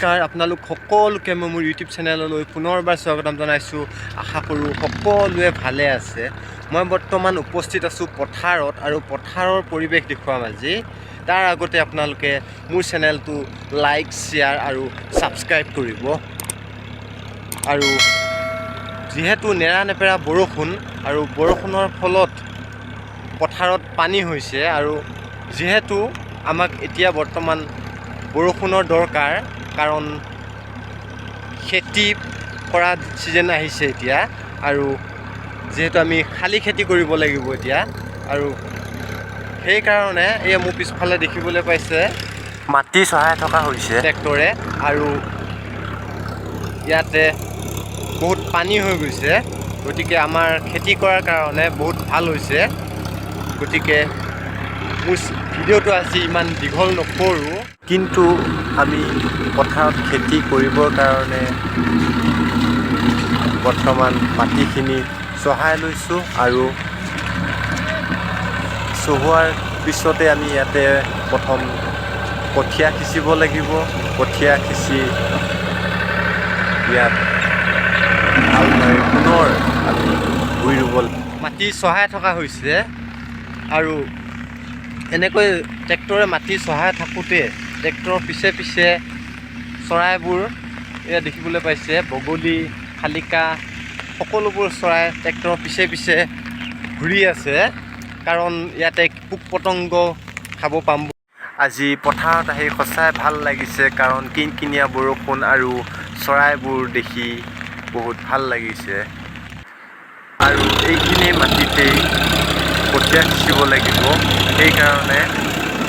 নমস্কাৰ, আপোনালোক সকলোকে মই মোৰ ইউটিউব চেনেললৈ পুনৰবাৰ স্বাগতম জনাইছোঁ। আশা কৰোঁ সকলোৱে ভালে আছে। মই বৰ্তমান উপস্থিত আছোঁ পথাৰত আৰু পথাৰৰ পৰিৱেশ দেখুৱাম আজি। তাৰ আগতে আপোনালোকে মোৰ চেনেলটো লাইক, শ্বেয়াৰ আৰু ছাবস্ক্ৰাইব কৰিব। আৰু যিহেতু নেৰা নেপেৰা বৰষুণ আৰু বৰষুণৰ ফলত পথাৰত পানী হৈছে আৰু যিহেতু আমাক এতিয়া বৰ্তমান বৰষুণৰ দৰকাৰ, কাৰণ খেতি কৰা ছিজন আহিছে এতিয়া আৰু যিহেতু আমি শালি খেতি কৰিব লাগিব এতিয়া আৰু সেইকাৰণে এই মোৰ পিছফালে দেখিবলৈ পাইছে, মাটি চহাই থকা হৈছে। ট্ৰেক্টৰে আৰু ইয়াতে বহুত পানী হৈ গৈছে। গতিকে আমাৰ খেতি কৰাৰ কাৰণে বহুত ভাল হৈছে। গতিকে মোৰ ভিডিঅ'টো আজি ইমান দীঘল নকৰোঁ। কিন্তু আমি পথাৰত খেতি কৰিবৰ কাৰণে বৰ্তমান মাটিখিনি চহাই লৈছোঁ আৰু চহোৱাৰ পিছতে আমি ইয়াতে প্ৰথম কঠীয়া সিঁচিব লাগিব। কঠীয়া সিঁচি ইয়াত হাল মাৰি পুনৰ আমি ভূঁই ৰুব। মাটি চহাই থকা হৈছে আৰু এনেকৈ ট্ৰেক্টৰে মাটি চহাই থাকোঁতে ট্ৰেক্টৰৰ পিছে পিছে চৰাইবোৰ এয়া দেখিবলৈ পাইছে, বগলী, শালিকা, সকলোবোৰ চৰাই ট্ৰেক্টৰৰ পিছে পিছে ঘূৰি আছে, কাৰণ ইয়াতে পোক পতংগ খাব পাম। আজি পথাৰত আহি সঁচাই ভাল লাগিছে, কাৰণ কিনকিনীয়া বৰষুণ আৰু চৰাইবোৰ দেখি বহুত ভাল লাগিছে। আৰু এইখিনি মাটিতেই কঠীয়া সিঁচিব লাগিব, সেইকাৰণে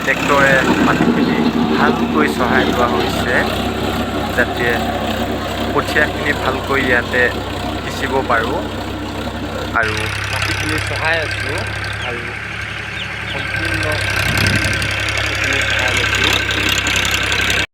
ট্ৰেক্টৰে মাটিখিনি ভালকৈ চহাই লোৱা হৈছে, যাতে কঠীয়াখিনি ভালকৈ ইয়াতে সিঁচিব পাৰোঁ আৰু মাটিখিনি চহাই আছোঁ আৰু সম্পূৰ্ণ